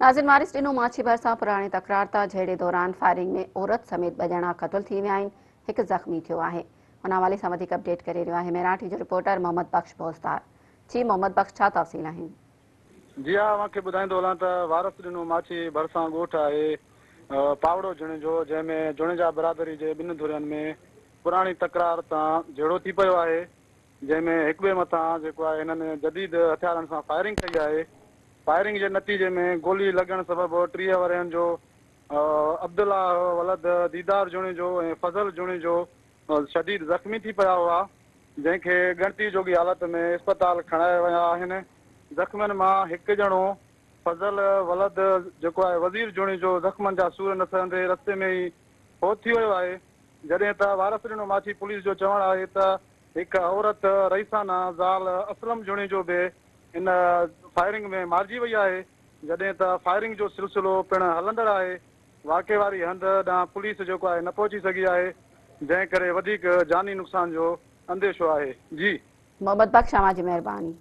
ناظر وارث ڏنو ماڇي ڀرسان پراڻي تڪرار تان جهيڙي دوران فائرنگ ۾ عورت سميت ٻه ڄڻا قتل ٿي ويا آهن هڪ زخمي ٿيو آهي ان حوالي سان وڌيڪ اپڊيٽ ڪري رهيو آهي ميراٺي جو رپورٽر محمد بخش بوزدار جي محمد بخش ڇا تفصيل آهن. جي ها اوهان کي ٻڌائيندو هلان ته وارث ڏنو ماڇي ڀرسان ڳوٺ آهي پاوڙو جوڻيجو جنهن ۾ جوڻيجا برادري جي ٻن ڌرين ۾ پراڻي تڪرار تان جهيڙو ٿي پيو آهي جنهن ۾ هڪٻئي مٿان جيڪو آهي هنن جديد هٿيارن سان فائرنگ ڪئي آهي، فائرنگ جي نتيجي ۾ گولي لڳڻ سبب 30 ورهين جو عبدالله ولد ديدار جوڻيجو ۽ فضل جوڻيجو شديد زخمي ٿي پيا هئا، جنهن کي ڳڻتي جوڳي حالت ۾ اسپتال کڻايا ويا آهن، زخمين مان هڪ ڄڻو فضل ولد جيڪو آهي وزير جوڻيجو زخمن جا سور نه سهندي رستي ۾ ئي فوت ٿي ويو آهي، جڏهن ته وارث ڏنو ماڇي پوليس جو چوڻ آهي ته هڪ عورت رئيسانه زال اسلم جوڻيجو به ان فائرنگ ۾ مارجي وئي آهي، جڏهن ته فائرنگ جو سلسلو پڻ هلندڙ آهي، واقعي واري هنڌ ڏانهن پوليس جيڪو آهي نه پهچي سگهي آهي، جنهن ڪري وڌيڪ جاني نقصان جو انديشو آهي. جي. محمد بخش اوهان جي مهرباني.